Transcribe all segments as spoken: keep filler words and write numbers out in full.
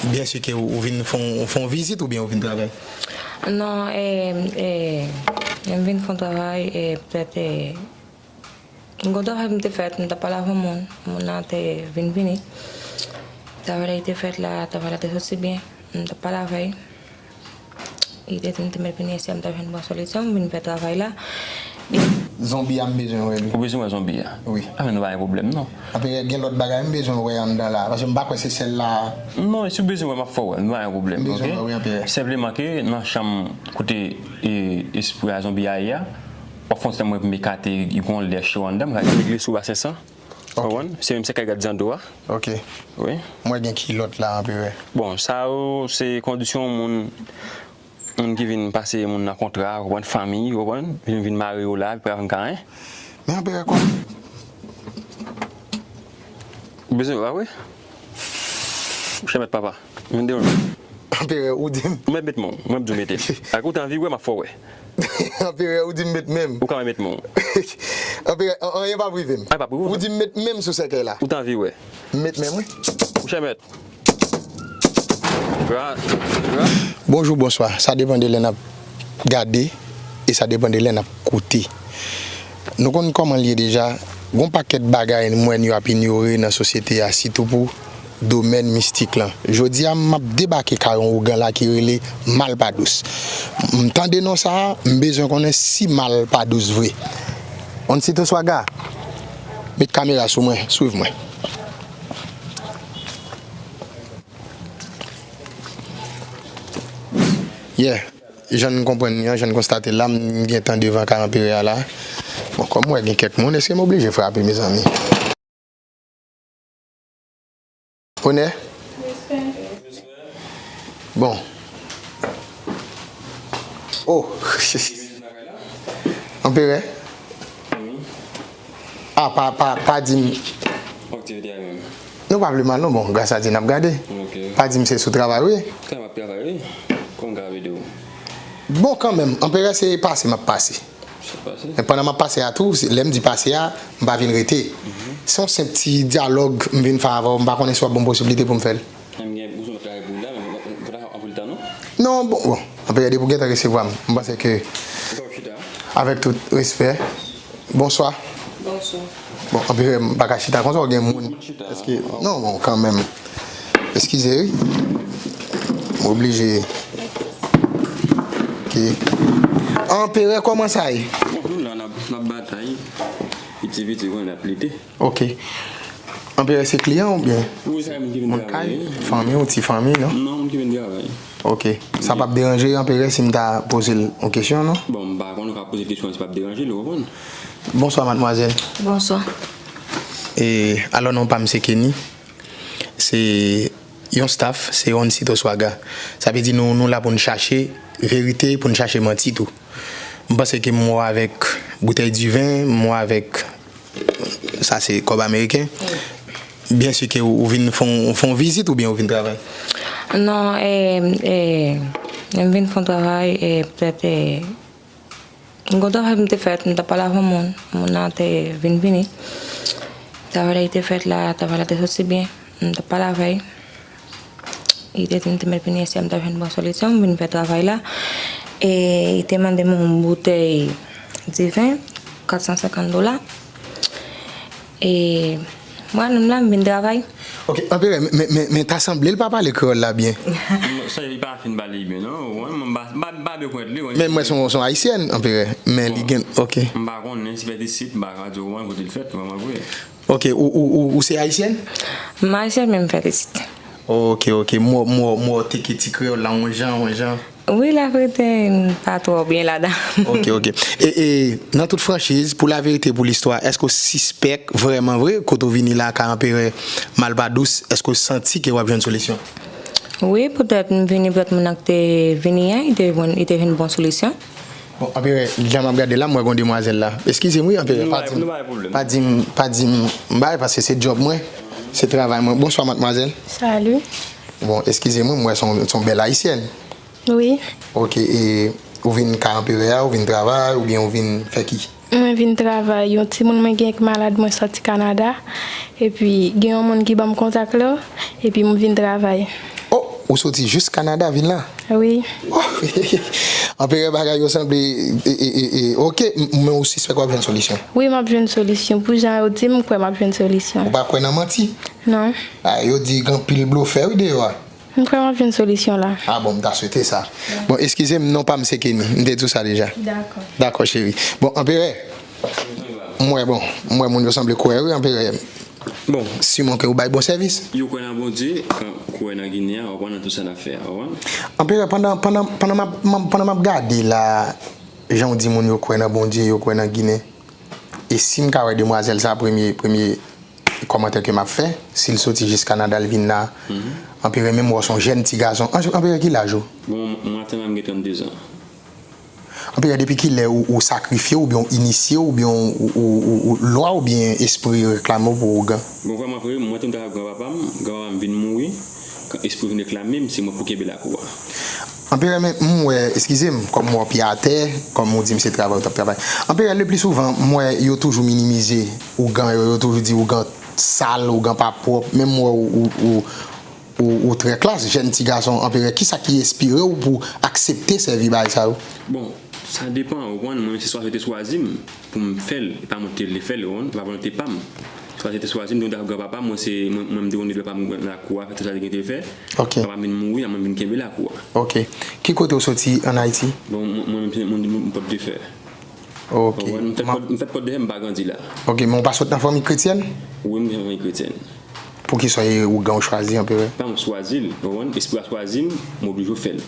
Byen si ke ou, ou vin fè yon, fè yon vizit oubyen ou vin travay? Non, e, e, m vin fè yon travay, e, petèt, e, m gon travay m te fèt, m t ap pale avè yon moun, moun nan te vin vini. Travay la li te fèt la, travay la te soti byen, m t ap pale avè l. Li te di m te mèt vini isi a, m t ap jwenn bon solisyon, m vin fè travay la. Zonbi a, m bezwen wè li. Ou bezwen wè zonbi a? Wi. A, men nou pa gen pwoblèm, non. Anperè, gen lòt bagay m bezwen wè anndan la, paske m pa kwè se sèl la. Non, e si w bezwen wè, m ap fè w wè, nou pa gen pwoblèm, oke? M bezwen wè, wi, anperè. Senpleman ke nan chanm kote, e, espri a zonbi a ye a, w ap fè yon ti tan mwen pou m ekate, gen yon lè cho anndan, m ka regle sou basen san. Ok. Konprann? Se menm sa k al gad zando a. Ok. Wi. Mwen gen kilòt la, anperè. Bon, sa yo, se kondisyon moun, moun ki vin pase moun nan kontra, konprann, fanmi, konprann, vin, vin mare yo la, epi apre vin ka, en. Men anperè, kòman? Ou bezwen, pa vre? Ou chè mèt papa. Vin devan. Anperè, ou di m. Ou mèt met men w, mwen m di w mete. Ak ou t anvi wè, m ap fè w wè. Anperè, ou di m met men m. Ou ka mèt men w. Anperè, an-, anyen p ap rive m. Ay, p ap rive w. Ou di m met men m sou sèkèy la. Ou t anvi wè. M met men m, wi. Ou chè mèt. Gra, gra. Bonjou, bonswa. Sa depann de lè n ap gade e sa depann de lè n ap koute. Nou konn kòman l ye deja. Gon pakèt bagay m wè yo ap inyore nan sosyete a, sitou pou domèn mistik lan. Jodi a, m ap debake kay yon ougan la ki rele Malpadous. M tande non sa a, m bezwen konnen si Malpadous vre. Onsitoswaga, met kamera sou mwen, swiv mwen. Yeah. Jan n konprann li an, jan n konstate l la, m gentan devan kay anperè a la. Bon, kòm m wè gen kèk moun, èske m oblije frape, mezanmi? Onè? Bon. Oh! Anperè? Ah, pa, pa, pa di m. Aktivite a menm. Nou pa vle mal non, bon, gras a Dye n ap gade. Ok. Pa di m se sou travay ou ye. Sa m ap travay, wi. Kòm m ka ede w? Bon, kanmenm, anperè se pase m ap pase. Sa pase? Men pandan m ap pase a tou, se, lè m di pase a, m pa vin rete. Mhm. Se yon senp ti dyalòg m vin fè avè w, m pa konnen si w ap ban m posiblite pou m fè l. Men m gen bezwen travay pou w la, men m pa anpil tan non. Non, bon, bon, anperè depi w gentan resevwa m, m panse ke. Ou ka chita. Avèk tout respè. Bonswa. Bonswa. Bon, anperè, m pa ka chita konsa, ou gen moun. Moun chita. Èske, non, bon, kanmenm. Eskize, wi. M oblije. Ok. Anperè, kòman sa ye? Bon, nou la, n ap, n ap batay. Piti, piti, konn ap lite. Ok. Anperè, se kliyan oubyen? Wi, se moun ki vin travay, wi. Moun kay, fanmi w, ti fanmi, non? Non, moun ki vin travay. Ok. Sa p ap deranje Anperè si m ta poze l yon kesyon, non? Bon, m pa konn, ou ka poze kesyon si p ap deranje l, ou konprann? Bonswa, madmwazèl. Bonswa. E, alò, non pa m se Kenny. Se yon staff, se Onsitoswaga. Sa vle di nou, nou la pou n chache verite, pou n chache manti tou. M panse ke m wè w avèk boutèy diven, m wè w avèk, sa se kòb ameriken. Byen si ke ou, ou vin fè yon, fè yon vizit oubyen ou vin travay? Non, e, e, m vin fè yon travay, e, petèt, e, m gon travay m te fèt, m t ap pale avè yon moun. Moun nan te vin vini. Travay la li te fèt la, travay la te soti byen. M t ap pale avè l. Li te di m te mèt vini isi a, m t ap jwenn bon solisyon, m vin fè travay la. E li te mande m yon boutèy diven, kat san senkant dola. E mwen menm la, m vin travay. Ok, anperè, men, men, men, men ta sanble l pa pale kreyòl la byen. Non, sa, li pa fin pale byen, non. Ou konprann, m pa, m pa, m pa byen konèt li, ou konprann. Men mwen se yon, se yon ayisyèn, anperè. Men li gen, ok. M pa konnen si fèt isit, m pa ka di w, ou konprann, kote l fèt, ou konprann vre. Ok, ou, ou, ou, ou se ayisyèn? M ayisyèn, men m fèt isit. Ok, ok. M wè, m wè, m wè w teke ti kreyòl la, yon jan, yon jan. Wi, laverite, m pa twò byen ladan. Ok, ok. E, e, nan tout franchiz, pou laverite, pou listwa, èske w sispèk vrèman vre, kote w vini la, ka Anperè Malpadous, èske w santi ke w ap jwenn solisyon? Wi, poutèt m vini, poutèt moun nan ki te vini an, li te jwenn, li te jwenn bon solisyon. Bon, Anperè, jan m ap gade la, m wè gon demwazèl la. Eskize m, wi, Anperè, pa di m, pa di m, pa di m, m bay, paske se djòb mwen, se travay mwen. Bonswa, madmwazèl. Salut. Bon, eskize m, wi, m wè se yon, se yon bèl ayisyèn. Wi. Ok, e ou vin ka Anperè a, ou vin travay, oubyen ou vin fè ki? Mwen vin travay. Yon timoun mwen gen k malad, mwen sòti Kanada. Epi, gen yon moun ki ban m kontak la, epi m vin travay. Oh, Ou soti jis Kanada vin la? Wi. Anperè, bagay yo sanble, e, e, e, e, oke, m- men ou sispèk w ap jwenn solisyon? Wi, m ap jwenn solisyon. Pou jan yo di m, m kwè m ap jwenn solisyon. Ou pa kwè nan manti? Non. A, yo di gen anpil blofè wi deyò a. M kwè m ap jwenn solisyon la. A bon, m ta swete sa. Bon, eskize m, non pa m se Kenny. M te di w sa deja. Dakò. Dakò, cheri. Bon, Anperè, m wè, bon, m wè moun yo sanble kwè wi, Anperè. Bon. Siman ke ou bay bon sèvis. Yo kwè nan Bondye, kan kwè nan Ginen an, w konprann nan tout sa n ap fè a, w konprann? Anperè, pandan, pandan, pandan m ap, m ap- pandan m ap gade la, jan w di moun yo kwè nan Bondye, yo kwè nan Ginen. E si m ka wè demwazèl sa, premye, premye kòmantè ke m ap fè, si l soti jis Kanada, l vin la, Anperè, menm wè w se yon jèn ti gason. An- Anperè, ki laj ou? Bon, mwen aktyèlman m gen trannde zan. Anperè, depi kilè ou, ou sakrifye w, oubyen w inisye w, oubyen w, ou, ou, ou, ou, lwa oubyen espri reklame w pou ougan? Bon, vrèman vre, mwen te m ta granpapa m, granpapa m vin mouri, kan espri vin reklame m, se mwen pou kenbe lakou a. Anperè, men m wè, eskize m, kòm m wè w pye atè, kòm ou di m se travay ou t ap travay. Anperè, le pli souvan, m wè yo toujou minimize ougan yo, yo toujou di ougan sal, ougan pa pwòp, men m wè w, ou, ou, ou, ou trè klas, jèn ti gason, Anperè, kisa ki enspire w pou aksepte sèvi bagay sa yo? Bon, sa depann, ou konprann, mwen se chwazi yo te chwazi m pou m fè l, e pa mwen ki te vle fè l, ou konprann, e pa volonte pa m. Chwazi yo te chwazi m, donk, dapre granpapa m, mwen se, mwen, mwen m te konn leve pa m nan lakou a, fè tout sa li gen te fè. Ok. Papa m vin mouri, mwen m vin kenbe lakou a. Ok. Ki kote w soti ann Ayiti? Bon, mwen, mwen menm se moun, moun Pòt de Fè. Ok. Ou konprann? M fèt Pòt, m fèt Pòt de Fè, m pa grandi la. Ok, men w pa sot nan fanmi kretyèn? Wi, m gen fanmi kretyèn. Poukisa e ougan w chwazi, Anperè? Pa mwen chwazi l, ou konprann? Espri a chwazi m, m oblije fè l.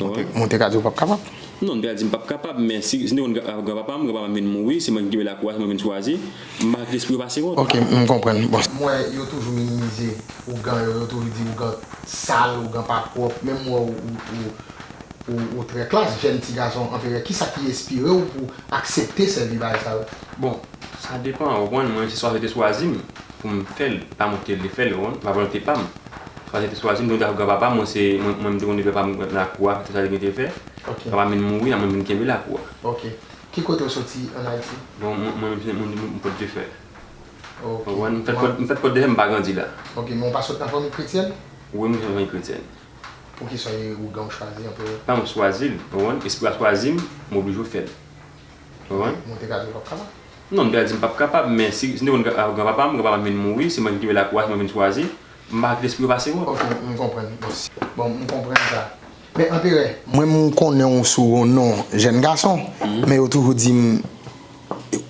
Ou konprann? Mwen te ka di w p ap kapab. Non, m te ka di m p ap kapab, men si, si m te konn gran- granpapa m, granpapa m vin mouri, se mwen ki kenbe lakou a, se mwen ki vin chwazi, m pa kite espri yo pase wont. Ok, m konprann. Bon. M wè yo toujou minimize ougan yo, yo toujou di ougan sal, ougan pa pwòp, menm wè w, ou, ou, ou, ou trè klas, jèn ti gason, Anperè, kisa ki enspire w pou aksepte sèvi bagay sa yo? Bon, sa depann, ou konprann, mwen se chwazi yo te chwazi m pou m fè l, pa mwen ki te vle fè l, ou konprann, pa volonte pa m. Chwazi yo te chwazi m, donk, dapre granpapa m, mwen se, mwen, mwen m te konn leve pa m nan lakou a, fè tout sa li gen te fè. Ok. Papa m vin mouri, mwen m vin kenbe lakou a. Ok. Ki kote w soti ann Ayiti? Bon, mwen, mwen menm se moun, moun Pòt de Fè. Ok. Ou konprann? M fèt Pòt, m fèt Pòt de Fè, m pa grandi la. Ok, men w pa sot nan fanmi kretyèn? Wi, m gen fanmi kretyèn. Poukisa e ougan w chwazi, Anperè? Pa mwen chwazi l, ou konprann? Espri a chwazi m, m oblije fè l. Ou konprann? Mwen te ka di w p ap kapab. Non, m te ka di m p ap kapab, men si, si m te konn gran- granpapa m, granpapa m vin mouri, se mwen ki kenbe lakou a, se mwen vin chwazi, m pa kite espri yo pase wont. Ok, m konprann. Bon, si- bon, m konprann sa. Men Anperè, mwen m konnen w sou yon non jèn gason, men yo toujou di m,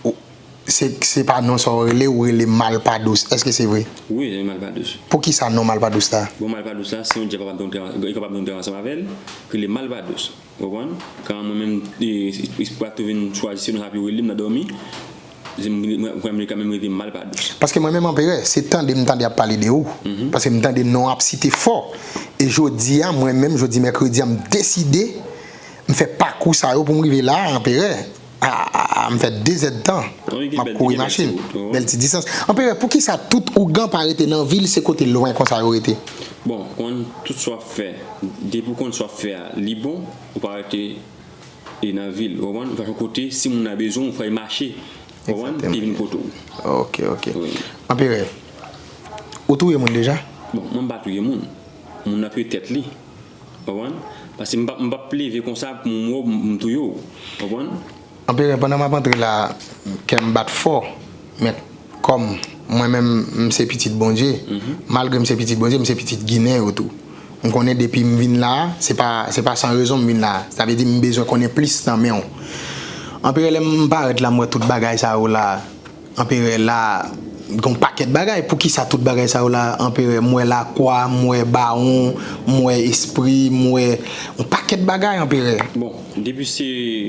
ou- se, se pa non sa w rele, ou rele Malpadous. Èske se vre? Wi, se Malpadous. Poukisa non Malpadous la? Bon, Malpadous la, se yon dyab papa m te konn travay, e papa m te konn travay ansanm avè l, ki rele Malpadous. Ou konprann? Kan mwen menm, e, espri a tou vin chwazi se non sa pou yo rele m nan dòmi, se m, mwen, mwen, mwen kanmenm rete Malpadous. Paske mwen menm Anperè, se tande m tande y ap pale de ou. Paske m tande non ap site fò. E jodi a, mwen menm, jodi mèkredi a, m deside, m fè pakou sa yo pou m rive la a, Anperè. A, a, a, m fè de zèdtan. M ap kouri mache. Bèl ti distans. Anperè, poukisa tout ougan pa rete nan vil, se kote lwen konsa yo rete? Bon, konn tout sa w ap fè, depi w konn sa w ap fè a, li bon, ou pa rete e nan vil, ou konprann? Ou chache yon kote, si moun nan bezwen w, fò l mache, ou konprann? Li vin kote w. Ok, ok. Wi. Anperè, ou touye moun deja? Bon, mwen m pa touye moun. Moun nan touye tèt li. Ou konprann? Paske m p ap, m p ap leve konsa pou m wè w, m, m touye w. Ou konprann? Anperè, pandan m ap antre la, kè m bat fò, men kòm mwen menm, m se pitit Bondye, malgre m se pitit Bondye, m se pitit Ginen yo tou. M konnen depi m vin la a, se pa, se pa san rezon m vin la a. Sa vle di m bezwen konnen plis nan men w. Anperè, lè m parèt la, m wè tout bagay sa yo la a. Anperè, la, gen yon pakèt bagay. Poukisa tout bagay sa yo la, Anperè? M wè lakwa, m wè bawon, m wè espri, m wè yon pakèt bagay, Anperè. Bon, depi se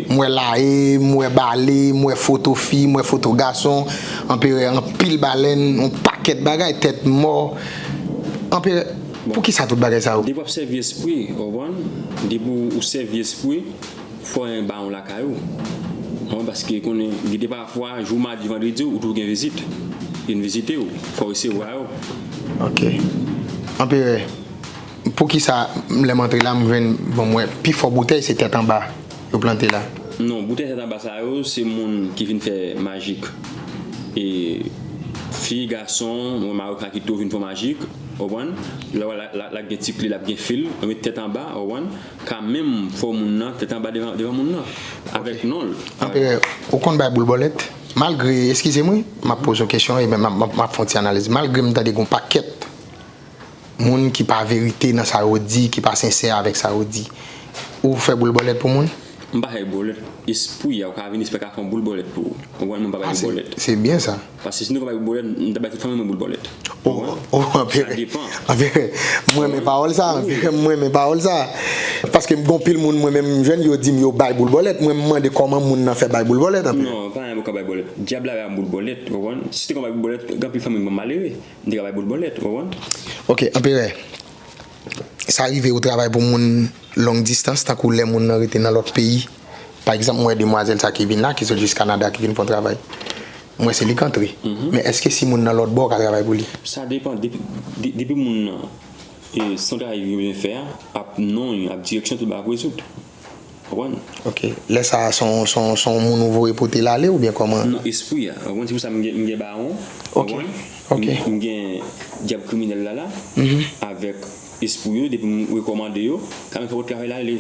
M wè laye, m wè bale, m wè foto fi, m wè foto gason, Anperè, anpil balèn, yon pakèt bagay, tèt mò. Anperè, poukisa tout bagay sa yo? Depi w ap sèvi espri, ou konprann? Depi w, ou sèvi espri, fò gen bawon lakay ou. Ou konprann? Paske konnen, gen de pafwa, jou madi, vandredi, ou toujou gen vizit. Vin vizite w, fò w resevwa yo. Ok. Anperè, poukisa lè m antre la, m jwenn, bon, m wè pifò boutèy se tèt anba yo plante la? Non, boutèy tèt anba sa yo, se moun ki vin fè majik. E fi, gason, mwen mari Kakito vin fè majik. Ou konprann? Lè w la, la, la gen ti kle, l ap gen fil, ou met tèt anba, ou konprann? Ka menm fè w moun nan tèt anba devan, devan moun nan. Avèk non l. Anperè, ou konn bay boul bòlèt? Malgre, eskize m wi, m ap poze w kesyon e m ap, m ap, m ap fè yon ti analiz. Malgre m tande gen yon pakèt moun ki pa verite nan sa yo di, ki pa sensè avèk sa yo di, ou fè boul bòlèt pou moun? M pa fè bòlèt. Espri a, ou ka vin espri a ka fè yon boul bòlèt pou ou. Ou konprann? Mwen pa bay boul bòlèt. Se byen sa. Paske si nou ka bay boul bòlèt, m ta bay tout fanmi mwen boul bòlèt. Oh, oh, anperè. Anperè, m renmen pawòl sa, anperè, m renmen pawòl sa. Paske m gen anpil moun, mwen menm m jwenn, yo di m yo bay boul bòlèt. Mwen m mande kòman moun nan fè bay boul bòlèt, anperè. Non, pa gen moun ka bay bòlèt. Dyab la bay boul bòlèt, ou konprann? Si te konn bay boul bòlèt, gen anpil fanmi mwen malere. M te ka bay boul bòlèt, ou konprann? Ok, anperè. Sa rive ou travay pou moun long distans, tankou lè moun nan rete nan lòt peyi? Pa egzanp, mwen wè demwazèl sa ki vin la, ki sot jis Kanada, ki vin fè yon travay. Mwen wè se li k antre. Men èske si moun nan lòt bò ka travay pou li? Sa depann. Depi, de- depi moun nan, e, se yon travay li bezwen fè a, ap non, ap direksyon, tout bagay ap rezoud. Ou konprann? Ok. Lè sa a, se yon, se yon, se yon moun ou voye pote l ale oubyen kòman? Non, espri a. Ou konprann? Se pou sa m gen, m gen bawon. Ok. Ou konprann? Ok. M, m gen dyab kriminèl la la. Avèk espri yo, depi m rekòmande yo, kanmenm fè pou travay la, li,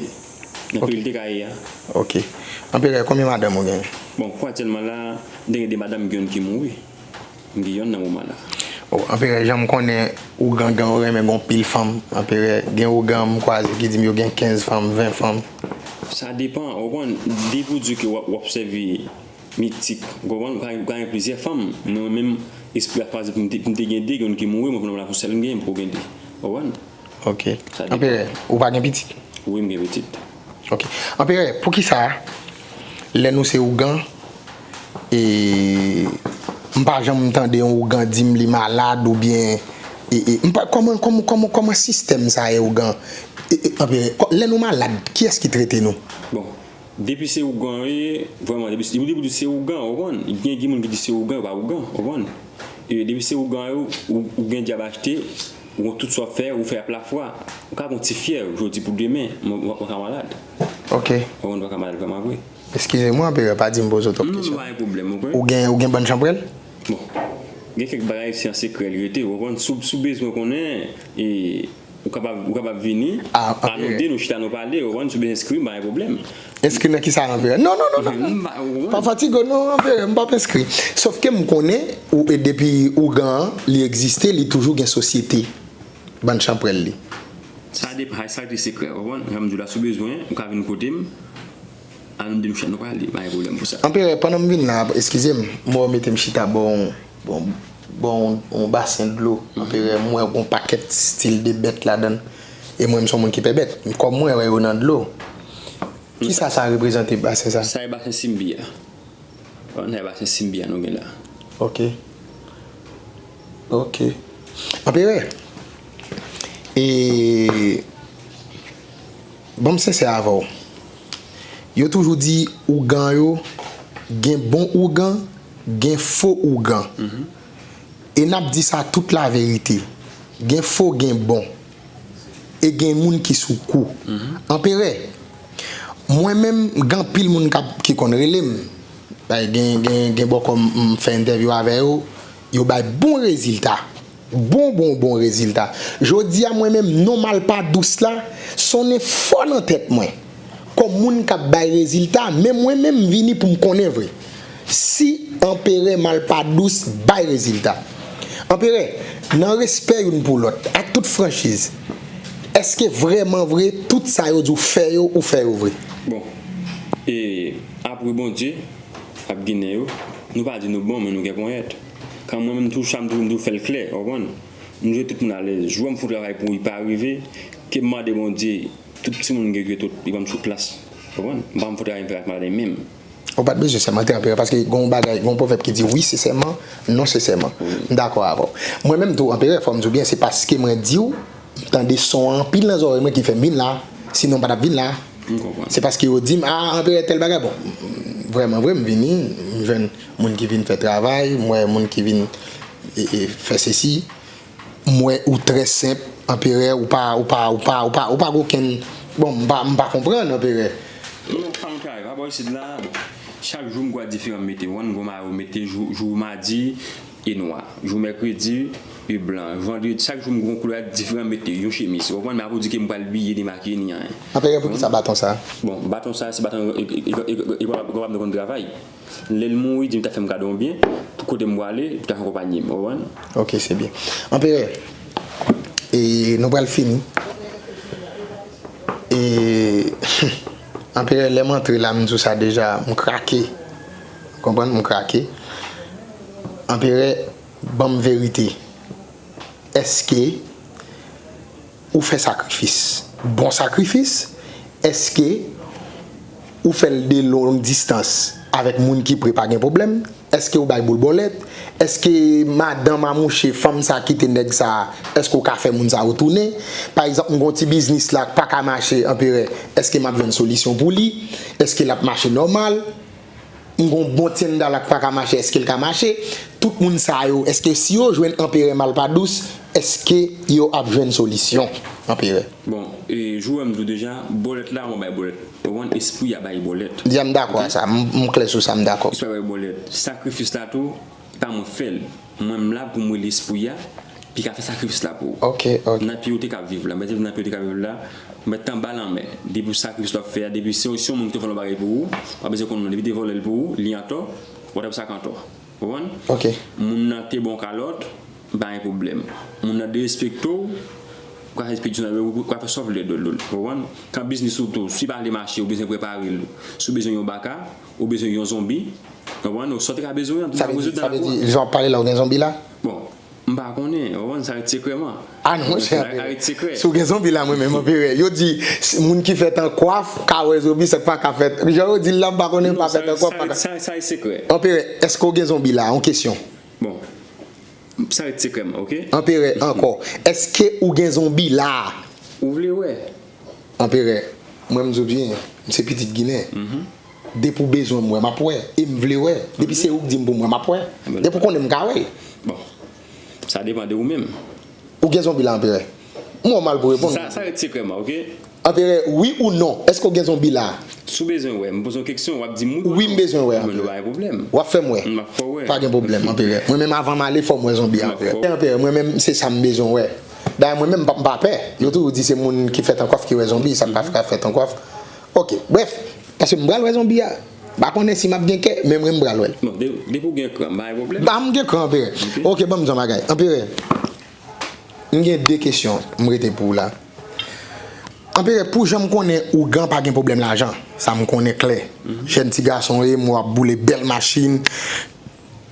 nan peyi l te ka ye a. Ok. Anperè, konbyen madanm ou genyen? Bon, pou aktyèlman la, m te gen de madanm, m gen youn ki mouri. M gen yonn nan moman la. Oh, anperè, jan m konnen ougan, gen yo renmen gen yon pil fanm. Anperè, gen ougan m kwaze ki di m yo gen kenz fanm, ven fanm. Sa depann, ou konprann, depi w di ke w ap, w ap sèvi mitik, ou konprann, ou ka, ou ka gen plizyè fanm. Mwen menm, espri a kwaze pou m te, pou m te gen de, gen youn ki mouri, mwen pou nonm la pou sèl m genyen, m poko gen de. Ou konprann? Ok. Anperè, ou pa gen pitit? Wi, m gen pitit. Ok. Anperè, poukisa lè nou se ougan, e, m pa janm tande yon ougan di m li malad oubyen, e, e, m pa, kòman, kòman, kòman, kòman sistèm sa ye ougan? E, e, anperè, kò- lè nou malad, kiyès ki trete nou? Bon, depi se ougan yo ye, vrèman, depi, depi, depi se ougan, ou konprann? Gen, gen moun ki di se ougan, yo pa ougan, ou konprann? E depi se ougan yo, ou, ou gen dyab achte, ou konn tout sa w ap fè, ou fè ap lafwa. Ou ka gen yon ti fyèv jodi pou demen, mwen, mwen, mwen ka malad. Ok. Ou konprann, mwen ka malad vrèman vre. Eskize mwen, anperè, pa di m poze w twòp kesyon. Non, non, pa gen pwoblèm, ou konprann? Ou gen, ou gen bann chanpwèl? Bon. Gen kèk bagay se an sekrè li rete, ou konprann? Si w, si w bezwen konnen, e, Ou kapab, ou kapab vini, anperè, nou de, nou chita, nou pale, ou konprann, si w bezwen enskri, m pa gen pwoblèm. Enskri nan kisa, anperè? Non, non, non, non, non. Pa fatige w, non, anperè, m p ap enskri. Sòf ke m konnen, ou, e depi ougan an, li egziste, li toujou gen sosyete bann chanpwèl li. Sa depann, sa rete sekrè, ou konprann? Jan m di w la, si w bezwen, ou ka vin kote m, ann nou de nou chita, nou pale, pa gen pwoblèm pou sa. Anperè, pandan m vin la, eskize m, m wè w mete m chita bò yon, bò yon, bò yon, yon basen dlo. Anperè, m wè yon pakèt stil de bèt ladan l. E mwen, m se yon moun ki pè bèt. Kòm mwen wè yo nan dlo. Kisa sa reprezante, basen sa? Sa e basen Simbi a. Sa e basen Simbi a nou gen la. Ok. Ok. Anperè, e, ban m sensè avè w. Yo toujou di ougan yo, gen bon ougan, gen fo ougan. E n ap di sa tout laverite. Gen fo, gen bon. E gen moun ki sou kou. Anperè, mwen menm, gen anpil moun k ap, ki konn rele m. Bay, gen, gen, gen bòkò m, m fè entèvyou avè yo, yo bay bon rezilta. Bon, bon, bon rezilta. Jodi a, mwen menm, non Malpadous la sonnen fò nan tèt mwen. Kòm moun k ap bay rezilta, men mwen menm, m vini pou m konnen vre. Si Anperè Malpadous bay rezilta. Anperè, nan respè youn pou lòt, ak tout franchiz, èske vrèman vre, tout sa yo di w fè yo, ou fè yo vre? Bon, e, apre Bondye, ak Ginen yo, nou pa di nou bon, men nou gen ponyèt. Kan mwen menm tou, sa m toujou, m toujou fè l klè, ou konprann? M vle tout moun alèz. Jou a m fè yon travay pou li pa rive, ke m mande Bondye, tout timoun gen ghetto, li ban m sou plas. Ou konprann? M pa janm fè yon travay m fè ak madanm menm. Ou pa t bezwen sèmante, Anperè, paske gen yon bagay, gen yon pwovèb ki di wi se sèman, non se sèman. M dakò avè w. Mwen menm tou, Anperè, fò m di w byen, se paske mwen di w, m tande son an anpil nan zòrèy mwen ki fè m vin la. Sinon, m pa t ap vin la. M konprann. Se paske yo di m, a, Anperè, tèl bagay. Bon, vrèman vre, m vini, m jwenn moun ki vin fè travay, m wè moun ki vin, e, e, fè sesi. M wè ou trè senp, Anperè, ou pa, ou pa, ou pa, ou pa, ou pa gen okenn, bon, m pa, m pa konprann, Anperè. Non, non, pa yon travay, pa bò isit la, bon, chak jou m gwa diferan m mete, ou konprann, m gwo mayo m mete, jou, jou madi, e nwa. Jou mèkredi, Cheve blan, vandredi, chak jou m gen yon koulè diferan m mete, yon chemiz. Ou konprann? Men a pou di ke m pral biye, demakiye, ni anyen. Anperè, poukisa baton sa? Bon, baton sa, se baton, e, e, e, e, e, e, e, e, konn travay. Lè l mouri, di m ta fè m kado yon byen, tout kote m prale, pou ta akonpanye m, ou konprann? Ok, se byen. Anperè, e nou pral fini. E, Anperè, lè m antre la, m di w sa deja, m krake. Konprann? M krake. Anperè, ban m verite. Èske ou fè sakrifis? Bon sakrifis? Èske ou fè l de long distans avèk moun ki pre, pa gen pwoblèm? Èske ou bay boul bòlèt? Èske madanm a mouche, fanm sa kite nèg sa, èske ou ka fè moun sa retounen? Pa egzanp, m gon ti biznis la k pa ka mache, Anperè, èske m ap jwenn solisyon pou li? Èske l ap mache nòmal? M gon bon tyenn dala k pa ka mache, èske l ka mache? Tout moun sa yo, èske si yo jwenn Anperè Malpadous, èske yo ap jwenn solisyon, Anperè? Bon, e, jou wè m di w deja, bòlèt la, mwen bay bòlèt. Ou konprann? Espri a bay bòlèt. Deja m dakò a sa, m, m klè sou sa, m dakò. Espri a bay bòlèt. Sakrifis la tou, e pa mwen k fè l. Mwen, m la pou m rele espri a, pou l ka fè sakrifis la pou ou. Ok, ok. Nan peyi w te ka viv la, mwen te nan peyi w te ka viv la, mwen t anba lanmè. Depi w sakrifis w ap fè a, depi se, se yon moun ki te vòlè yon bagay pou ou, w pa bezwen konn non, depi te vòlè l pou ou, li antò, w ap sa k antò. Ou konprann? Ok. Moun nan te ba w kalòt, pa gen pwoblèm. Moun nan derespekte w, ou ka fè ekspedisyon avè l, ou ka fè sa w vle de l, ou konprann? Kan biznis ou tou, si pa vle mache, ou bezwen prepare l. Si w bezwen yon baka, ou bezwen yon zonbi, ou konprann? Ou sa w te ka bezwen an, tou sa w bezwen dan lakou a. Sa vle di, jan w ap pale la, ou gen zonbi la? Bon, m pa konnen, ou konprann? Sa ret sekrè man. Ah non, monchè, Anperè. Sa ret sekrè. Si w gen zonbi la, mwen menm, Anperè. Yo di, s-, moun ki fèt an kwaf, ka wè zonbi, sa k pa ka fèt. Jan yo di l la, m pa konnen, pa fèt an kwaf, pa ka. Sa, sa, sa ret sekrè. Anperè, èske w gen zonbi la? Yon kesyon. Bon, sa ret sekrè man, ok? Anperè, ankò. Èske ou gen zonbi la? Ou vle wè? Anperè, mwen m di w byen, m se pitit Ginen. Depi w bezwen m wè, m ap wè. E m vle wè. Depi se ou k di m pou m wè, m ap wè. Depi w konnen m ka wè l. Bon, sa depann de ou menm. Ou gen zonbi la, Anperè? M wè w mal pou reponn. Sa, sa ret sekrè man, ok? Anperè, wi ou non? Èske w gen zonbi la? Si w bezwen wè, m poze yon keksyon, w ap di m wi ou non. Wi, m bezwen wè, Anperè. Mwen, nou pa gen pwoblèm. W ap fè m wè. M ap fè w wè. Pa gen pwoblèm, Anperè. Mwen menm avan m ale, fò m wè zonbi a, Anperè. M ap fè w wè. Anperè, mwen menm, se sa m bezwen wè. Dayè, mwen menm, m pa, m pa pè. Yo toujou di se moun ki fèt an kwaf ki wè zonbi, sa k pa fè fèt an kwaf. Ok, brèf, paske m pral wè zonbi a. M pa konnen si m ap gen kè, men mwen, m pral wè l. Bon, de-, depi w gen kran, m pa gen pwoblèm. Ba, m gen kran, Anperè. Ok. Ok, ban m di w yon bagay. Anperè, m gen de kesyon m rete pou w la. Anperè, pou jan m konnen ougan pa gen pwoblèm lajan. Sa m konnen klè. Jèn ti gason w ye, m wè w ap boule bèl machin,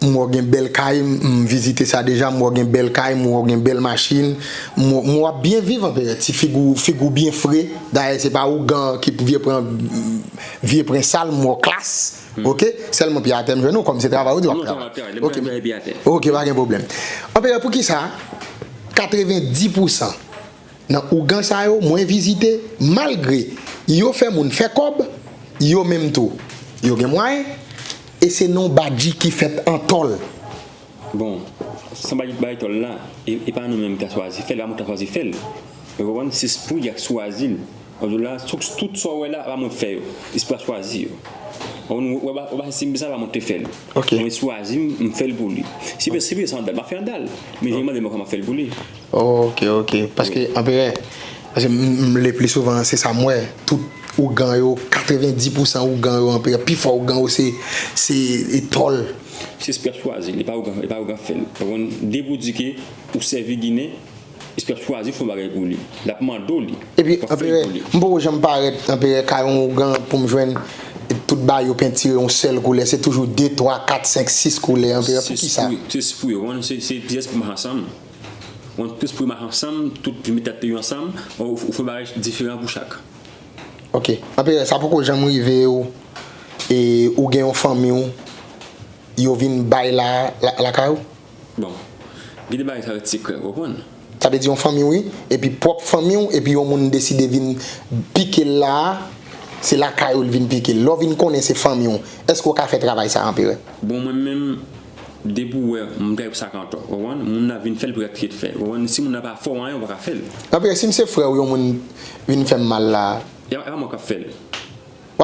m wè w gen bèl kay, m, m vizite sa deja, m wè w gen bèl kay, m wè w gen bèl machin, m wè, m wè w ap byen viv, Anperè. Ti figi w, figi w byen fre. Dayè, se pa ougan ki vye pran, vye pran sal, m wè w klas. Ok? Sèlman pye atè m jwenn ou, kòm se travay ou di w ap travay. Non, travay, travay. Ok, ok, pa gen pwoblèm. Anperè, poukisa katrevendis pousan nan ougan sa yo, mwen vizite, malgre yo fè moun fè kòb, yo menm tou, yo gen mwayen, e se nan yon badji ki fèt an tòl. Bon, san badji bay tòl la, e, e pa nou menm ki ta chwazi fè l, e pa mwen ki ta chwazi fè l. Ou konprann? Se espri a k chwazi l. Alòs la, tout, tout sa w wè la, pa mwen k fè yo. Espri a chwazi yo. Ou konprann? Ou pa, ou pa si m bezwen sa, pa mwen k te fè l. Ok. Mwen chwazi m, m fè l pou li. Si, si bezwen sandal, m ap fè sandal. Men jan li mande mwen kòman m ap fè l pou li. Ok, ok. Paske, Anperè, paske m, m, le pli souvan, se sa m wè. Tout ougan yo, katrevendis pousan ougan yo, Anperè, pifò ougan yo, se, se, e tòl. Se espri a chwazi l, e pa ougan, e pa ougan k fè l. Ou konprann? Depi w di ke ou sèvi Ginen, espri a chwazi fè yon bagay pou li. L ap mande w li. Epi, Anperè, m poko janm parèt, Anperè, kay yon ougan pou m jwenn tout bagay yo pentire yon sèl koulè. Se toujou de, twa, kat, senk, sis koulè, Anperè. Poukisa? Se espri, se espri, ou konprann? Se, se plizyè espri mache ansanm. Ou konprann? Tout espri mache ansanm, tout vin met tèt yo ansanm, ou, ou fè yon bagay diferan pou chak. Ok. Anperè, sa poko janm rive w, e ou gen yon fanmi w, yo vin bay la, la, lakay ou? Bon, gen de bagay sa ret sekrè, ou konprann? Sa vle di yon fanmi w, wi, epi pwòp fanmi w, epi yon moun deside vin pike l la a, se lakay ou l vin pike l. Lè w vin konnen se fanmi w, èske w ka fè travay sa a, Anperè? Bon, mwen menm, depi w wè m travay pou sa k antò, ou konprann? Moun nan vin fè l pou l kite fè, ou konprann? Si moun nan pa fè w anyen, ou pa ka fè l. Anperè, si m se frè w, yon moun vin fè m mal la a? E pa, e pa mwen k ap fè l. W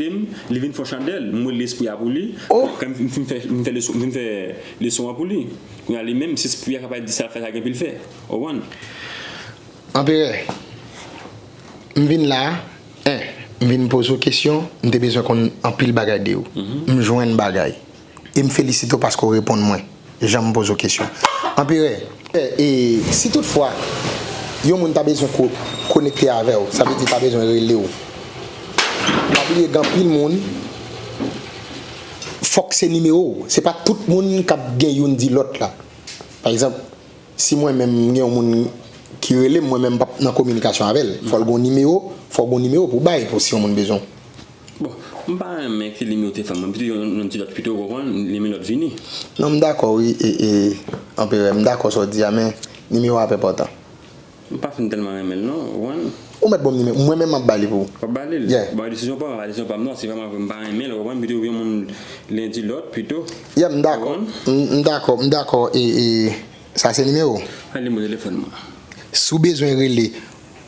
kote m, li vin fè yon chandèl, m rele lespri a pou li. Oh. Kan m fin fè, m fè leson, m fin fè leson an pou li. Kounye a li menm, si lespri a kapab di sa l fè, sa gen pou l fè. Ou konprann? Anperè, m vin la, en, m vin poze w kesyon, m te bezwen konn anpil bagay de ou. M jwenn bagay. E m felisite w paske w reponn mwen jan m poze w kesyon. Anperè, e, e si toutfwa yon moun ta bezwen ko-, konekte avè w, sa vle di ta bezwen rele w, pa bliye gen anpil moun, fòk se nimewo w. Se pa tout moun k ap gen youn di lòt la. Pa egzanp, si mwen menm m gen yon moun ki rele m, mwen menm m p ap nan kominikasyon avè l. Fò l gen yon nimewo, fò w gen yon nimewo pou w bay pou si yon moun bezwen w. Bon, m pa renmen ki nimewo telefòn mwen, pito yon, yon ti lòt pito, ou konprann, nimewo lòt vini. Non, m dakò, wi, e, e, Anperè, m dakò sa w di a, men nimewo a ap enpòtan. M pa fin tèlman renmen l, non, ou konprann? Ou mèt ban m nimewo, mwen menm m ap ba li pou ou. W ap ba li l? Yeah. Bon, desizyon pa m, desizyon pa m, non, se vrèman vre, m pa renmen l, ou konprann, pito yon moun len di lòt, pito. Yeah, m dakò. Ou konprann? M, m dakò, m dakò, e, e, sa se nimewo w? An, nimewo telefòn mwen. Si w bezwen rele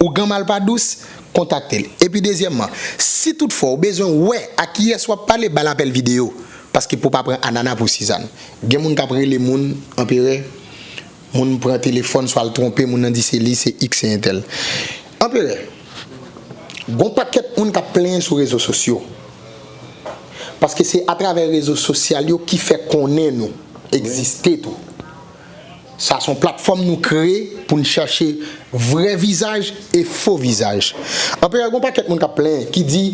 Ougan Malpadous, kontakte l. Epi dezyèmman, si toutfwa w bezwen wè ak kiyès w ap pale, ba l apèl videyo. Paske pou w pa pran anana pou sizann. Gen moun k ap rele moun, Anperè, moun pran telefòn, swa l twonpe, moun nan di se li, se X, se entèl. Anperè, gon pakèt moun k ap plenyen sou rezo sosyo. Paske se atravè rezo sosyal yo ki fè konnen nou egziste tou. Sa se yon platfòm nou kreye pou n chache vrè vizaj e fo vizaj. Anperè, gon pakèt moun k ap plenyen, ki di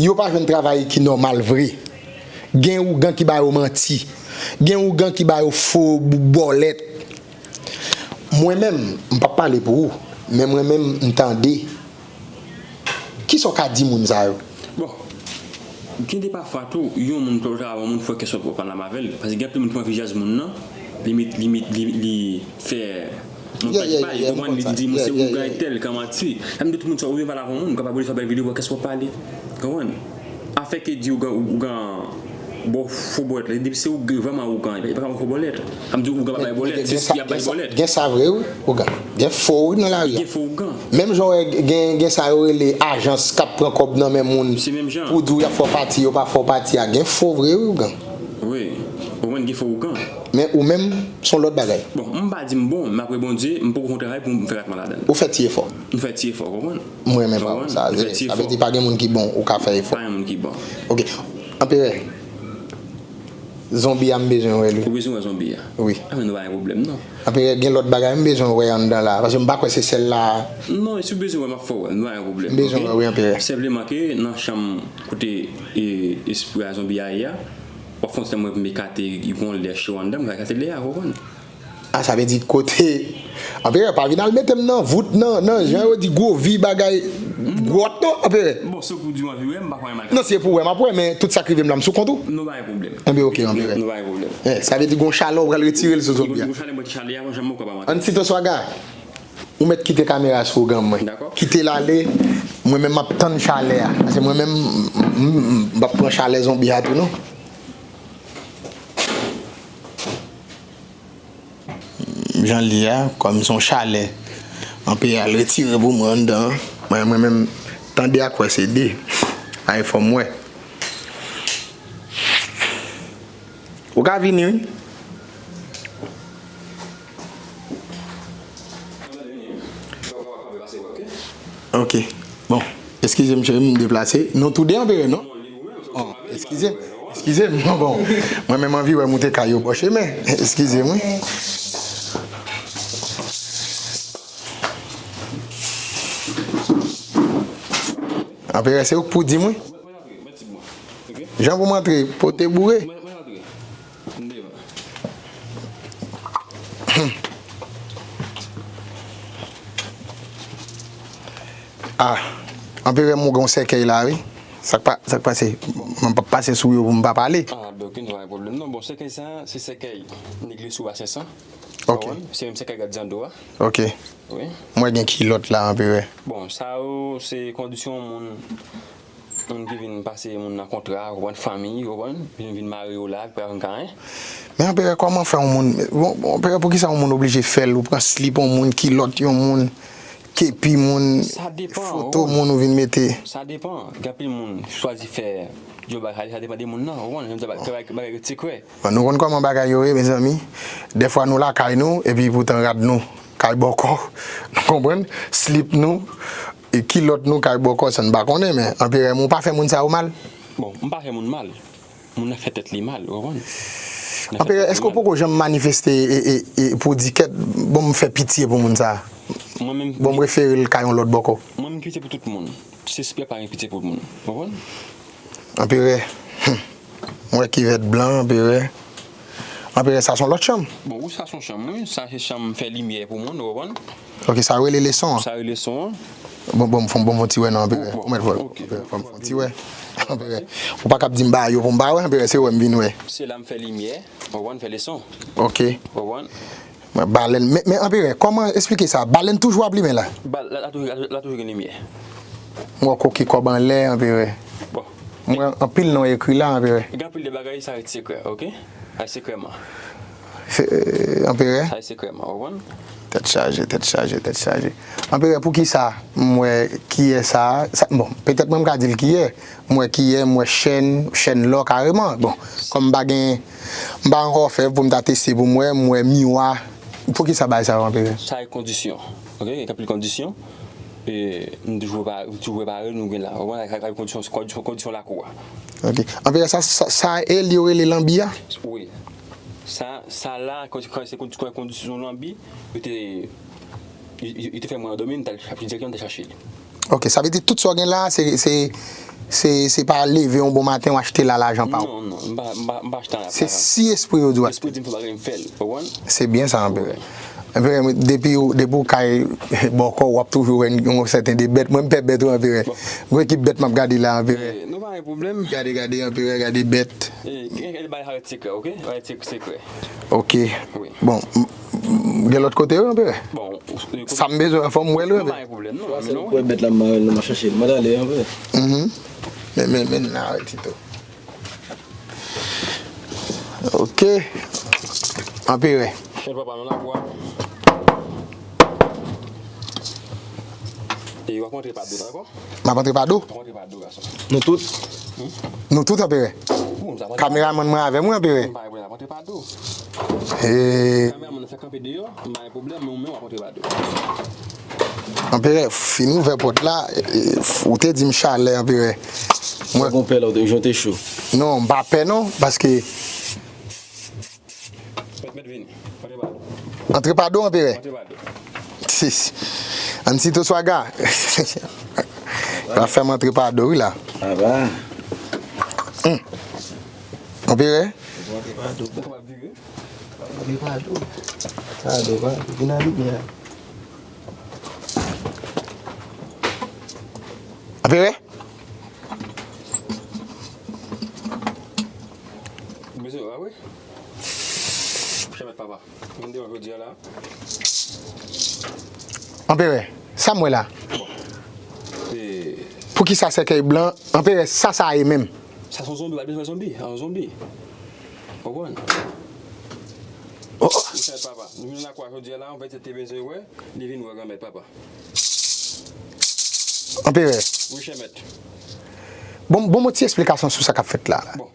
yo pa jwenn travay ki nòmal vre. Gen ougan ki ba yo manti. Gen ougan ki ba yo fo bòlèt. Mwen menm, m p ap pale pou ou, men mwen menm, m tande. Kisa w ka di moun sa yo? Bon, gen de pafwa tou, yon moun pral travay, yon moun fè kèsòt pral pale avè l. Paske gen anpil moun ki pran vizaj moun nan, li met, li met, li, li fè montaj pa l, li konprann, li di moun se ougan entèl k ap manti. Sa vle di tout moun sa, ou vin pale avè yon moun, ou kapab rele sou apèl videyo, wè kèsòt pale. Konprann? Afè ke di ougan, ougan ba w fo bòlèt la, depi se ou vrèman ougan, li pa ka ba w fo bòlèt. Sa vle di ougan pa bay bòlèt, se si y ap bay bòlèt. Gen sa vre wi, ougan. Gen fo wi nan lari a. Gen fo ougan. Menm jan w wè gen, gen sa yo rele ajans k ap pran kòb nan men moun pou di w y ap fè w pati, yo pa fè w pati a. Gen fo vre wi, ougan. Wi. Ou konprann, gen fo ougan. Men ou menm, se yon lòt bagay. Bon, m pa di m bon, men apre Bondye, m poko fè yon travay pou m fè ratman ladan l. Ou fè ti efò. M fè ti efò, ou konprann? M renmen pawòl sa. Sa vle di pa gen moun ki bon, ou ka fè efò. Pa gen moun ki bon. Ok. Anperè, zonbi a m bezwen wè li. Ou bezwen wè zonbi a? Wi. A men nou pa gen pwoblèm non. Anperè, gen lòt bagay m bezwen wè anndan la, paske m pa kwè se sèl la. Non, si w bezwen wè, m ap fè w wè, nou pa gen pwoblèm. M bezwen wè, wi, Anperè. Senpleman ke nan chanm kote, e, espri a zonbi a ye a, w ap fè yon ti tan mwen pou m ekate, yon lè cho anndan, m ka ekate lè a, ou konprann? A, sa vle di kote. Anperè, pa vin al mete m nan vout, nan, nan jan yo di gwo vi bagay gwòt non, Anperè. Bon, se pou di w anvi wè m, m pa kwè m al. Non, se pou wè m ap wè, men tout sa k rive m la, m sou kont ou. Nou pa gen pwoblèm. Enben, ok, Anperè. Nou pa gen pwoblèm. Eh, sa vle di gon chalè w pral retire l sou zonbi a. Gon chalè, mwen ki chalè a, mwen janm mwen kwè pa manti. Ann Tito Swaga, ou mèt kite kamera sou ougan mwen. Dakò. Kite l ale, mwen menm m ap tann chalè a. Paske mwen menm, m, m, m, m p ap pran chalè zonbi a tou non. Jan l ye a, kòm se yon chalè, Anperè al retire pou mwen anndan an. Mwen, mwen menm, tande ak wè se de. Ay, fò m wè. Ou ka vini, wi. Ok. Bon. Eskize m, cheri, m deplase. Nou tou de Anperè, non? Oh, eskize m, eskize m, bon, mwen menm anvi wè moute kay yo bò chemen, eskize m wi. Anperè, se ou k pou di m wi. Jan pou m antre, pote boure. Ah, Anperè, m wè w gen yon sèkèy la wi. Sa k pa, sa k pase? M p ap pase sou yo pou m pa pale. Ah, ben ok, nou pa gen pwoblèm non. Bon, sèkèy sa, se sèkèy nèg Leso a senk san. Ok. Ou konprann? Se menm sèkèy gad Zando a. Ok. Wi. M wè gen kilòt la, Anperè. Bon, sa yo, se kondisyon moun Moun ki vin pase moun nan kontra, ou konprann, fanmi, ou konprann, vin, vin mare yo la, pou yo vin ka, en. Men anperè, kòman fè yon moun, bon, bon, anperè, poukisa yon moun oblije fè l, ou pran slip yon moun, kilòt yon moun, kepi moun, Sa depan, foto ou moun ou vin mete? Sa depan. Gen anpil moun chwazi fè yon bagay, sa depan de moun nan, ou konprann, yon bagay, bagay, bagay sekrè. Bon, nou konn kòman bagay yo ye, mezanmi. Dèfwa nou lakay nou, epi poutan rad nou kay bòkò. Nou konprann? Slip nou, e kilòt nou kay bòkò, sa n pa konnen, men anperè, men w pa fè moun sa yo mal? Bon, m pa fè moun mal. Moun nan fè tèt li mal, ou konprann? Anperè, èske w poko janm manifeste e, e, e pou w di kèt, bon, m fè pitye pou moun sa a? Mwen menm, Bon, m refere l kay yon lòt bòkò. Mwen menm pitye pou tout moun. Se espri a pa gen pitye pou moun, ou konprann? Anperè, hmm, m wè kivèt blan, anperè. Anperè, sa se yon lòt chanm. Bon, wi, sa se yon chanm, wi. Sa se chanm fè limyè pou moun, ou konprann? Ok, sa rele leson an. Sa rele leson an. Bon, bon, fon, bon, fon ti wè non, anperè. Bon, Ou mèt fò. ok. Fon, fon ti wè. Anperè. Ou pa kap di m ba yo pou m ba wè, anperè, se wè m vin wè. Se la m fè limyè, ou konprann, fè leson. Ok. Ou konprann? Mwen, balèn, men, men anperè, kòman, esplike sa? Balèn toujou ap limen la? Ba, la, la toujou, la, la toujou gen limyè. M wè koki kòb anlè, anperè. Bon. M wè anpil non ekri la, anperè. Gen anpil de bagay, sa ret sekrè, ok? Sa sekrèman. Se, anperè. Sa sekrèman, ou konprann? Tèt chaje, tèt chaje, tèt chaje. Anperè, poukisa m wè kiyè sa a? Sa, bon, petèt mwen m ka di l kiyè. M wè kiyè, m wè chèn, chèn lò kareman. Bon, kòm m pa gen, m pa ankò fè pou m ta teste pou m wè, m wè miwa. Poukisa bagay sa yo, anperè? Sa e kondisyon, ok? Gen anpil kondisyon. E, nou toujou pa, nou toujou prepare, nou gen la. Ou konprann? Sa e kondisyon, kondisyon, kondisyon lakou a. Ok. Anperè, sa, sa, sa e li yo rele lanbi a? Wi. Sa, sa la, kon, kon, se kon, kon, kondisyon lanbi, yo te, yo, yo, yo te fè mwen andòmi, m t al ch-, direktèman m t al chache li. Ok, sa vle di tout sa w gen la, se, se, se, se pa leve yon bon maten w achte l a lajan pa w. Non, non, m pa, m pa, m pa achte anyen. Se si espri yo di w achte. Espri di m fè bagay m fè l, ou konprann? Se byen sa, anperè. Anperè, depi, depi w kay bòkò, w ap toujou wè yon sèten de bèt. Mwen, m pè bèt, wi, anperè. Gon ekip bèt m ap gade la, anperè. Eh, nou pa gen pwoblèm. Gade, gade, anperè, gade bèt. Eh, gen, gen bagay sa ret sekrè, ok? Ret sek-, sekrè. Ok. Wi. Bon, m, m, gen lòt kote, wi, anperè. Bon, ou, ou, Sa m bezwen an fòm, m wè l, wi, nou pa anperè. gen pwoblèm, non, Pase non, ou kwè bèt la m marel nan m ap chache l. Mwen t ale anperè. Mhm. Men, men, men, nan, arete tou. Ok. Anperè. Chèl papa, nou la pou a. E w ap rantre pa do, dakò? M ap antre pa do. W ap rantre pa do, gason. Nou tout. Nou tout, anperè. Ou, m sa rantre. Kameramann mwen avè mwen, anperè. M pa gen pwoblèm, w ap rantre pa do. E, Kameramann nan fè kanpe deyò, m pa gen pwoblèm, men ou menm w ap rantre pa do. Anperè, fin ouvè pòt la, e, ou te di m chalè, anperè. Mwen gon pè la, ou te, jan te cho. Non, m pa pè non, paske Mèt, mèt vini. Rantre pa do. Antre pa do, anperè. Rantre pa do. Sis. Ann sito swaga. Va fè m antre pa do, wi, la. Aba. Anperè. Rantre pa do. Ou kapab vire. Rantre pa do. Pa do, pa do. Vin nan limyè a. Anperè. Ou bezwen wè, wi. Chèmèt papa. Vin devan jodi a la. Anperè, sa m wè la? E, Poukisa sèkèy blan? Anperè, sa sa ye menm? Sa se yon zonbi, w ap bezwen zonbi, a yon zonbi. Ou konprann? Oh, Wi, chèmèt papa. Nou vin nan kwa jodi a la, yon pètit te bezwen wè, li vin wè granmèt papa. Anperè. Wi, chèmèt. Bon, bon, yon ti esplikasyon sou sa k ap fèt la, la. Bon.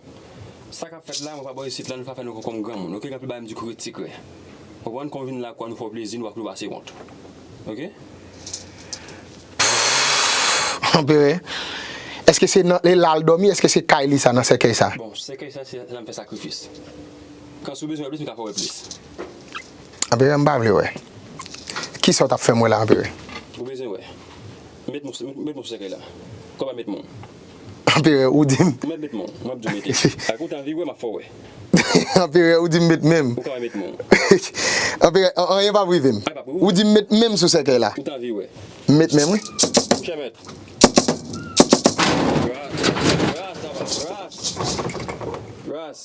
Sa k ap fèt la, mwen pa bò isit la, nou pa fè nou kòm granmoun, ok? Gen anpil bagay m di ki ret sekrè. Ou konprann, kan w vin lakwa nou fè w plezi, nou pa pou nou pase wont. Ok? Anperè. Èske se nan, e la l dòmi, èske se kay li sa, nan sèkèy sa? Bon, sèkèy sa, se la m fè sakrifis. Kan si w bezwen wè plis, m ka fè w wè plis. Anperè, m pa vle wè. Kisa w t ap fè m wè la, anperè? Ou bezwen wè. Met moun, met, met moun sou sèkèy la. Kòman met moun? Anperè, ou di m. Ou mèt met moun. Mwen ap di w mete. Ak ou t anvi wè, m ap fè w wè. Anperè, ou di m met menm. Ou ka mèt moun. Anperè, an- anyen p ap rive m. Ay, p ap rive. Ou di m met menm sou sèkèy la. Ou t anvi wè. M met menm, wi. Chèmèt. Ras. Ras, papa. Ras. Ras.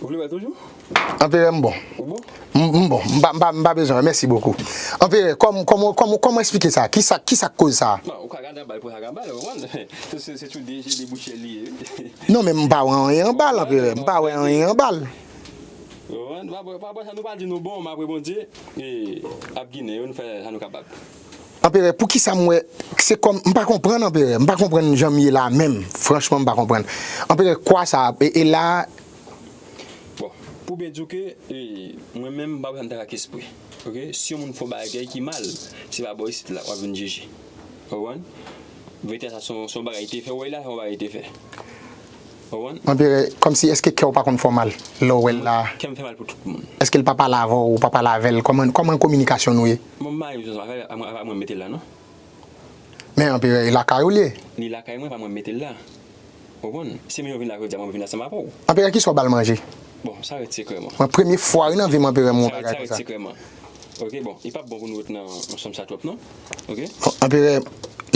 Ou vle wè l toujou? Anperè, m bon. Ou bon? M m bon. M pa, m pa, m pa bezwen. Mèsi bokou. Anperè, kòm, kòm, kòm, kòman eksplike sa? Kisa, kisa k koz sa? Bon, ou ka gade anba l pou sa ka ba l, ou konprann? Se, se, se tou de je, de bouch li ye, wi. Non, men m pa wè anyen anba l, Anperè. M pa wè anyen anba l. Ou konprann? Pa, pa, pa, sa nou pa di nou bon, men apre Bondye, e, ap ginen yo, nou fè sa nou kapab. Anperè, poukisa m wè, se kòm, m pa konprann, Anperè. M pa konprann jan m ye la menm. Franchman, m pa konprann. Anperè, kwa sa, e, e la, Bon, pou byen di w ke, e, mwen menm, m pa bezwen m ta ak espri. Oke? Si yon moun fè yon bagay ki mal, se pa bò isit la, w ap vin jije. Ou konprann? Verite a, sa se yon, se yon bagay te fè, w wè la, se yon bagay te fè. Ou konprann? Anperè, kòmsi, èske kè w pa konn fè w mal lè w wè l la? Kè m fè mal pou tout moun. Èske l pa pale avè w, ou pa pale avè l? Kòman, kòman kominikasyon nou ye? Bon, m pa gen bezwen avè l, a mwen, a mwen mete l la, non. Men Anperè, e lakay ou l ye? Li lakay mwen, pa mwen mete l la. Ou konprann? Si men yo vin la jodi a, mwen vin ansanm avè w. Anperè, kisa w ba l manje? Bon, sa rete sekrè mwen. Mwen premye fwa wi nan vi m Anperè m wè yon Sa rete, bagay sa rete konsa. Sekrè mwen. Oke, bon, li p ap bon pou nou ret nan, nan chanm sa twòp, non? Oke? Bon, Anperè,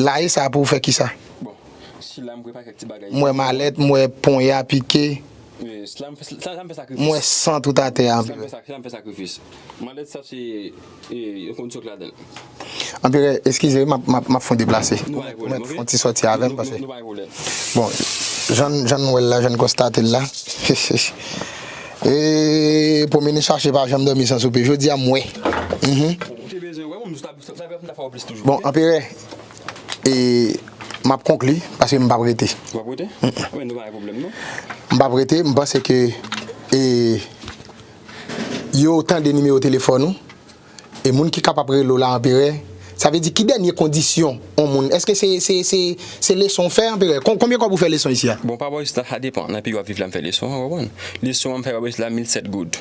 la e sa pou w fè kisa? Bon, si la m prepare kèk ti bagay. M wè malèt, m wè ponya pike, E, si la m fè, si la m fè sakrifis. M wè san tout atè a, Si la m Anperè. fè sa, si la m fè sakrifis. Malèt sa se, e, yon konn sòk ladan l. Anperè, eskize, m ap, m ap, m ap fè yon deplase. Nou pa gen Ou mèt pwoblèm, fè yon oke? ti sòti avè m, Nou, paske. nou, nou pa gen pwoblèm. Bon, jan, jan n wè l la, jan n konstate l la. E pwomene chache pa janm dòmi san soupe. Jodi a m wè. Mhm. Ou te bezwen wè, mwen, m ta, ta, ta, ta fè w plis toujou. Bon, Anperè, e m ap konkli, paske m p ap rete. W ap rete? Men nou pa gen pwoblèm, non? M p ap rete, m panse ke e, yo tande nimewo telefòn ou. E moun ki kapab rele w la, Anperè, sa vle di ki dènye kondisyon yon moun? Èske se, se, se, se leson w fè, Anperè? Kon- Konbyen kòb ou fè leson isi a? Bon, pa bò isit la, sa depan. Nan peyi w ap viv la, m fè leson an, w konprann? Leson an, m fè pa bò isit la, mil sèt goud.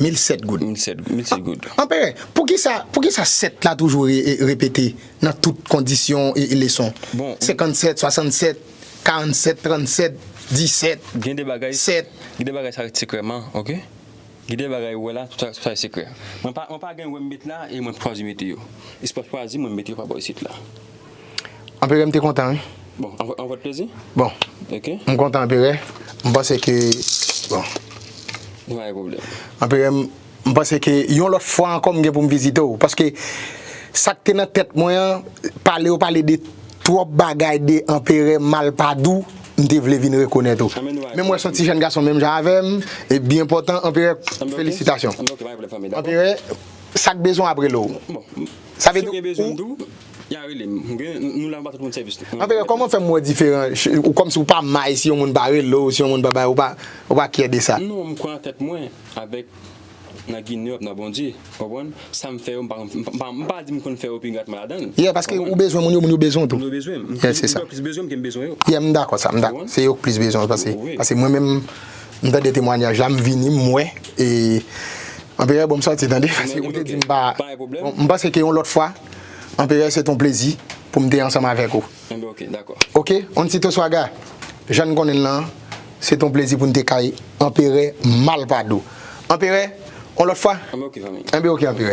Mil sèt goud. Mil sèt, mil sèt goud. Anperè, poukisa, poukisa sèt la toujou re- e- repete nan tout kondisyon e, e leson? Bon. Senkannsèt, swasannsèt, karannsèt, trannsèt, disèt, Gen de bagay, sèt. Gen de bagay sa rete sekrè, man, oke? Gen de bagay ou wè la, tout sa, tout sa se sekrè. Mwen pa, mwen pa gen wè m met la, e mwen chwazi mete yo. Espwa chwazi, mwen mete yo pa bò isit la. Anperè, m te kontan, wi. Bon, an, an vòt plezi? Bon, Oke? m kontan, Anperè. M panse ke, bon, Nou pa gen pwoblèm. Anperè, m m panse ke yon lòt fwa ankò m gen pou m vizite w. Paske sa k te nan tèt mwen an, pale yo pale de twòp bagay de Anperè Malpadou, m te vle vin rekonèt ou. Anben nou pa gen Men m wè se yon ti jèn gason menm jan avè m, e byen pòtan, Anperè, Anben oke. felisitasyon. Anben oke, pa gen pwoblèm, fanmi, dakò? Anperè, sa k bezwen w ap rele w. Bon, Sa vle si di w gen bezwen ou- m tou, y a rele m. Mwen gen, nou la, nou ba tout moun sèvis. Anperè, kòman w fè m wè diferan? Ou kòmsi ou pa may si yon moun pa rele w, si yon moun pa bay, ou pa, ou pa kyè de sa. Non, m kwè an tèt mwen, avèk nan Ginen, nan Bondye, konprann? Sa m fè yo, m pa, m pa, m pa, m pa di m konn fè yo pi gratman ladan l. Yeah, paske ou bezwen moun yo, moun yo bezwen w tou. Moun yo bezwen m. Yeah, se sa. Ou plis bezwen m ke m bezwen yo. Yeah, m dakò sa, m dakò. Konprann? Se yo k plis bezwen, paske, Wi. Paske mwen menm, m tande temwanyaj la, m vini, m wè, e Anperè, bon, m sòti, tande, paske Men, ou te oke. Di m pa, Pa gen pwoblèm. Bon, m panse ke yon lòt fwa, Anperè, se t on plezi pou m te ansanm avèk ou. Enben, oke, dakò. Oke, on sito swaga, jan n konnen l lan, se t on plezi pou n te kay Anperè Malpadou. Anperè, on lòt fwa? Enben, oke, fanmi. Enben, oke, Anperè.